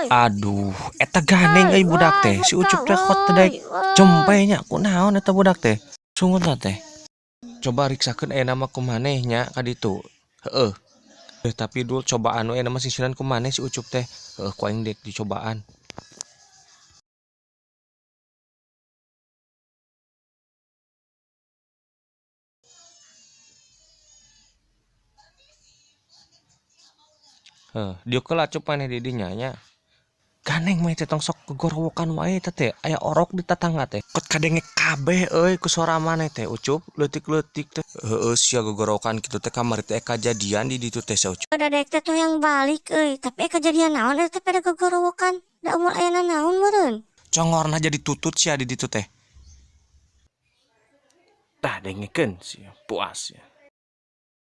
Aduh, eta gandeng euy budak teh. Si Ucup teh kot teh daek jempe nya, kunaon eta budak teh? Sungutna teh. Coba riksakeun ayeuna mah ku maneh nya ka ditu. Heeh. Tapi dul cobaan we ayeuna mah singsieunan ku maneh si Ucup teh. Heeh, ku aing deuk dicobaan. Heuh, diuk heula Cup maneh di dinya nya. Gandeng mah teh tong sok gogorowokan wae eta teh, aya orok di tatangga teh. Kot kadenge kabeh euy ku sora maneh teh Ucup, leutik-leutik teh. Heueuh sia gogorowokan kitu teh kamari teh kajadian di ditu teh sia Ucup. Da daek teh hayang balik euy, tapi aya kajadian naon eta teh pada gogorowokan? Da umur aya nanaon meureun? Congorna jadi tutut sia di ditu teh. Tah dengekeun sia, puas sia.